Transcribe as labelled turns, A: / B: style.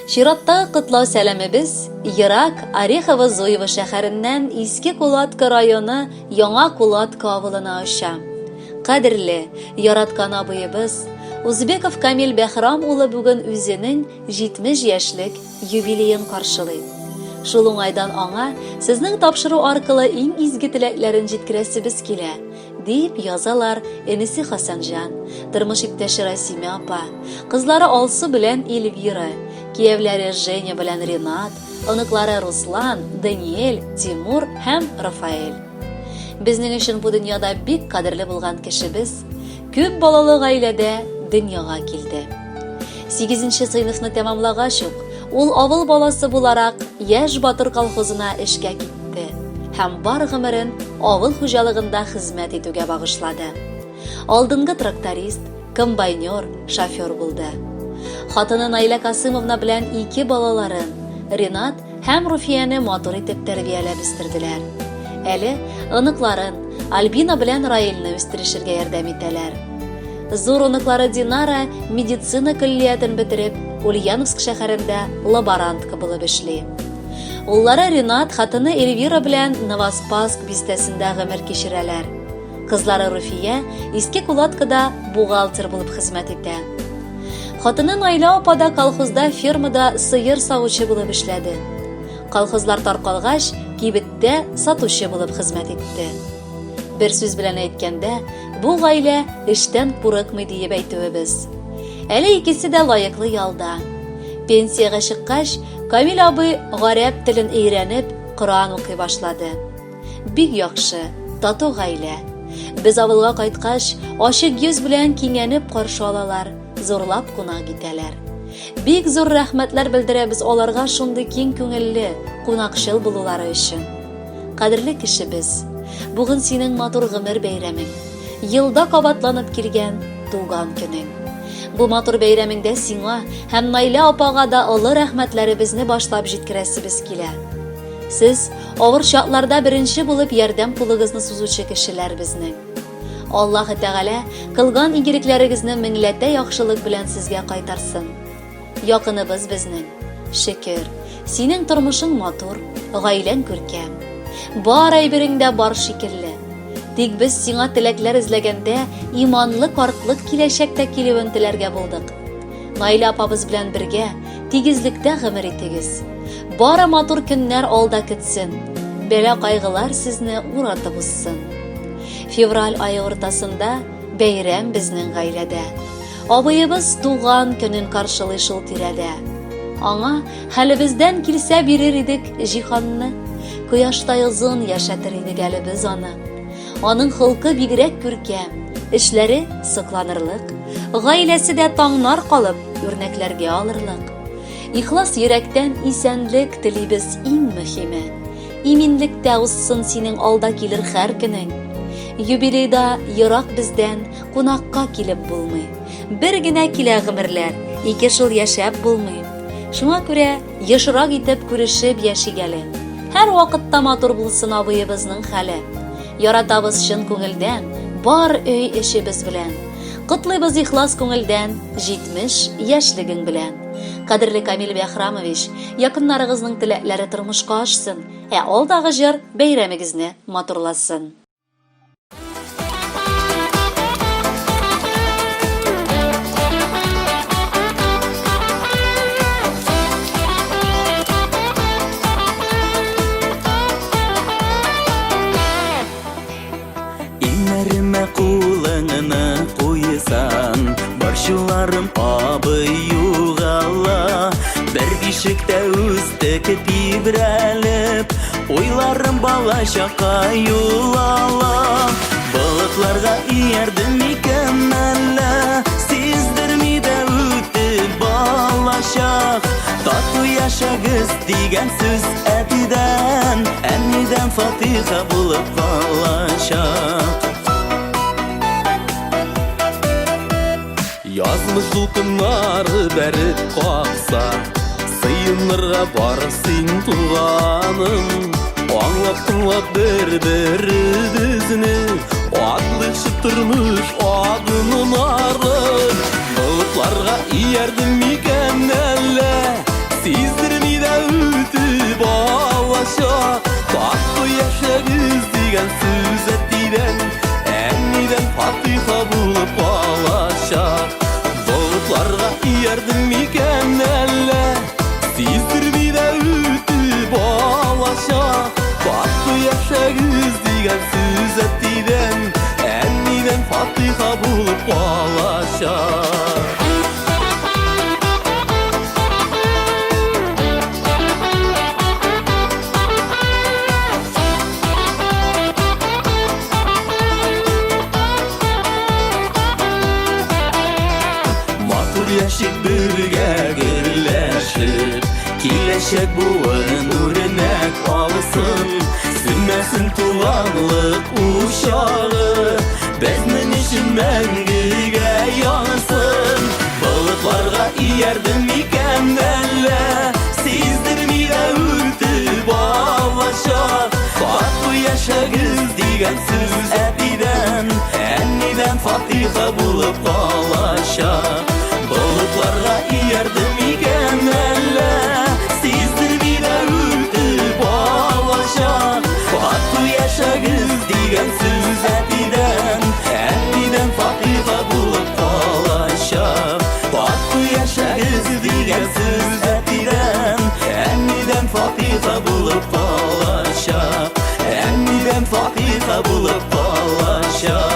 A: Чираттагы котлау сәламебез ерак Орехово-Зуево шәһәреннән Иске Кулатка районы Яңа Кулатка авылына оча. Кадерле, яраткан абыебыз Узбеков Камил Бәхрам улы бүген үзенең 70 яшьлек юбилеен каршылый. Шул уңайдан аңа сезнең тапшыру аркылы иң изге теләкләрен җиткерәсебез килә, дип язалар энесе Хасанҗан, тормыш иптәше Расимә апа, кызлары Алсу белән Эльвира, кияүләре Женя белән Ренат, оныклары Руслан, Даниэль, Тимур һәм Рафаэль. Безнең өчен бу дөньяда бик кадерле булган кешебез, күп балалы гаиләдә дөньяга килде. Сигезенче сыйныфны тәмамлагач ук, ул авыл баласы буларак Яшь батыр колхозына эшкә китте һәм бар гомерен авыл хуҗалыгында хезмәт итүгә багышлады. Алдынгы тракторист, комбайнер, шофер булды. Хатыны Наилә Касымовна белән ике балаларын, Ренат һәм Руфияне матур итеп тәрбияләп үстерделәр. Әле оныкларын, Альбина белән Раилне үстерешергә ярдәм итәләр. Зур оныклары Динара медицина көллиятен бетереп, Ульяновск шәһәрендә лаборантка булып эшли. Уллары Ренат хатыны Эльвира белән Новоспасск бистәсендә гомер кичерәләр. Кызлары Руфия Иске Кулаткада бухгалтер булып хезмәт итә. Хатыны Наилә апа да колхозда фермада сыер савучы булып эшләде. Колхозлар таркалгач, кибеттә сатучы булып хезмәт итте. Бер сүз белән әйткәндә, бу гаилә эштән курыкмый диеп әйтүебез. Әле икесе дә лаеклы ялда. Пенсиягә чыккач, Камил абый гарәп телен өйрәнеп, Коръән укый башлады. Бик яхшы, тату гаилә. Без авылга кайткач, ачык йөз белән киңәнеп каршы алалар, зурлап кунак итәләр. Бик зур рәхмәтләр белдерәбез аларга шундый киң күңелле, кунакчыл булулары өчен. Кадерле кешебез, бүген синең матур гомер бәйрәмең, елда кабатланып килгән туган көнең. Бу матур бәйрәмеңдә сиңа һәм Наилә апага да олы рәхмәтләребезне башлап җиткерәсебез килә. Сез авыр чакларда беренче булып ярдәм кулыгызны сузучы кешеләр безнең. Аллаһы Тәгалә кылган игелекләрегезне меңләтә яхшылык белән сезгә кайтарсын. Якыныбыз безнең. Шөкер, синең тормышың матур, гаиләң күркәм. Бар әйберең дә бар шикелле. Тик без сиңа теләкләр эзләгәндә иманлы картлык киләчәктә килүен теләргә булдык. Наилә апабыз белән бергә тигезлектә гомер итегез. Бары матур көннәр алда көтсен. Бәла-кайгылар сезне уратып узсын. Февраль ае уртасында бәйрәм безнең гаиләдә. Абыебыз туган көнен каршылый шул тирәдә. Аңа хәлебездән килсә бирер идек җиһанны. Кояштай озын яшәтер идек әле без аны. Аның холкы бигрәк күркәм, эшләре сокланырлык, гаиләсе дә таңнар калып, үрнәкләргә алырлык. Ихлас йөрәктән исәнлек телибез иң мөһиме. Иминлектә узсын синең алда килер һәр көнең. Юбилейда ерак бездән кунакка килеп булмый. Бер генә килә гомерләр, ике шул яшәп булмый. Шуңа күрә Ешрак итеп күрешеп яшик әле. Һәр вакытта матур булсын абыебызның хәле. Яратабыз чын күңелдән, бар өй эшебез белән. Котлыйбыз ихлас күңелдән, 70 яшьлегең белән. Кадерле Камил Бәхрамович, якыннарыгызның теләкләре тормышка ашсын, ә алдагы җыр бәйрәмегезне матурласын.
B: Иңнәремә кулыңны куйсаң, борчуларым абый югала. Бер бишектә үстек тибрәлеп, уйларым бала чакка юл ала. Болытларга иярдем микән әллә, сиздерми дә үтте балачак. Тату яшәгез дигән сүз әтидән, әнидән фатиха булып калачак.
C: Язмыш дулкыннары бәреп какса, Сыенырга бар син, туганым. Аңлап тыңлап бер-беребезне, Атлыйкчы тормыш адымнары. Болытларга иярдем микән әллә? сүз әтидән, әнидән фатиха булып калачак. Болытларга иярдем микән әллә? Сиздерми дә үтеп алачак. Татлы яшәгез дигән сүз әтидән, әнидән фатиха булып калачак. Матур яшик бергә гөрләшеп, Киләчәк буын үрнәк алсын. Сүнмәсен туганлык учагы, Безнең өчен мәңгегә янсын. Болытларга иярдем микән әллә? Сиздерми дә үтеп алачак. Тату яшәгез дигән сүз әтидән, әнидән фатиха булып калачак. Болытларга иярдем микән әллә? Сиздерми дә үтеп алачак. Тату яшәгез дигән сүз әтидән, әнидән фатиха булып калачак. Тату яшәгез дигән сүз әтидән, әнидән фатиха булып калачак. Әнидән фатиха булып калачак.